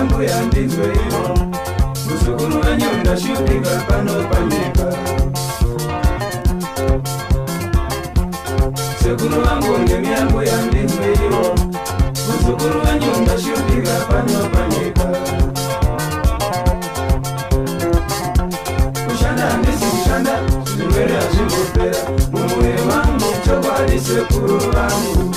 Mbuya ndinzweiwo, muzukuru wenyu ndashupika pano panyika. Sekuru vangu ndimi mbuya ndinzweiwo, muzukuru wenyu ndashupika pano panyika. Kushanda handisi kushanda, zvirwere hazvimbopera mumuviri mangu, chokwadi sekuru vangu.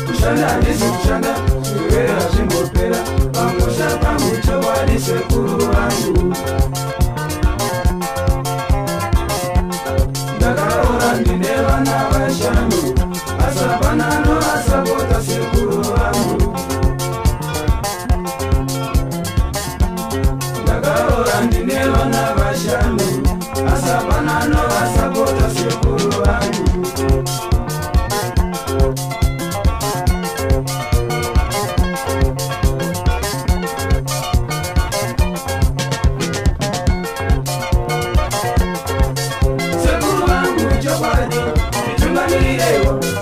Kushanda handisi kushanda, zvirwere hazvimbopera pamusha pangu, chokwadi sekuru vangu. Ndakaroora ndine vana vashanu, asi hapana anovasapota sekuru vangu. Ndakaroora ndine vana vashanu, asi hapana anovasapota sekuru vangu.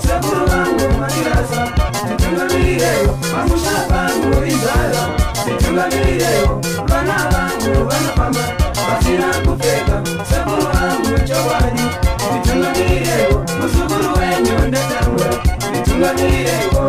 Sekuru vangu mandirasa, nditungamirireiwo pamusha pangu inzara, nditungamirireiwo vana vangu vanofamba vasina kupfeka. Sekuru vangu chokwadi, nditungamirireiwo muzukuru wenyu ndatambura, nditungamirireiwo.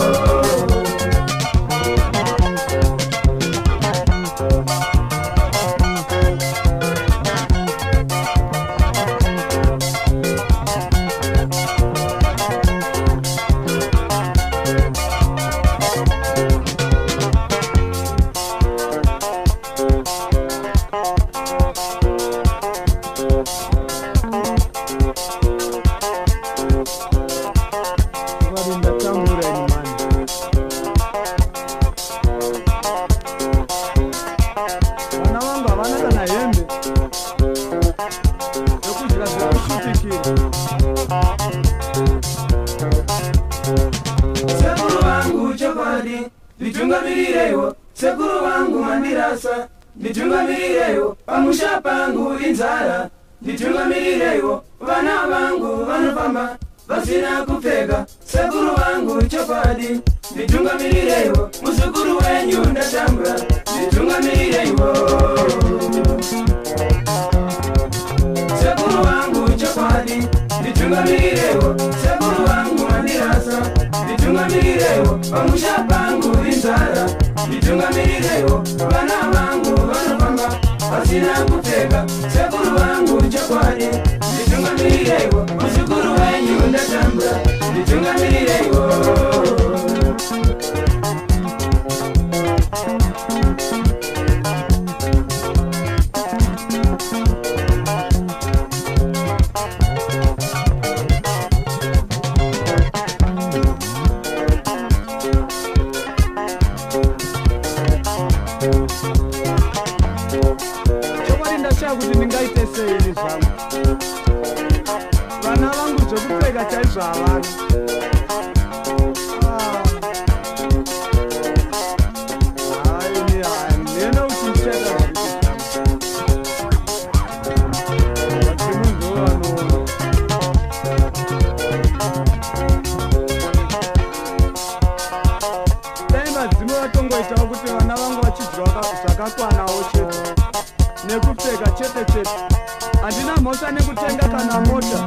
Vana vangu havana kana hembe yokudya zvekushutikira. Sekuru vangu chokwadi, nditungamirireiwo. Sekuru vangu mandirasa, nditungamirireiwo pamusha pangu inzara, nditungamirireiwo vana vangu vanofamba vasina kupfeka. Sekuru vangu chokwadi, nditungamirireiwo muzukuru wenyu ndatambura, nditungamirireiwo. Sekuru vangu chokwadi, nditungamirireiwo. Sekuru vangu mandirasa, nditungamirireiwo pamusha pangu inzara, nditungamirireiwo vana vangu vanofamba vasina kupfeka. Sekuru vangu chokwadi, nditungamirireiwo muzukuru wenyu ndatambura, nditungamirireiwo. Chokwadi ndashaya kuti ndingaite sei ini zvangu. Vana vangu zvekupfeka chaizvo havana. Hai, ini handina kuti ndichaita zvipi zvangu. Vadzimu ndivo vanoona. Dai vadzimu vatongoitawo kuti vana vangu vachidya zvakakwanawo chete nekupfeka chete chete. Handina mhosva nekutenga kana mota.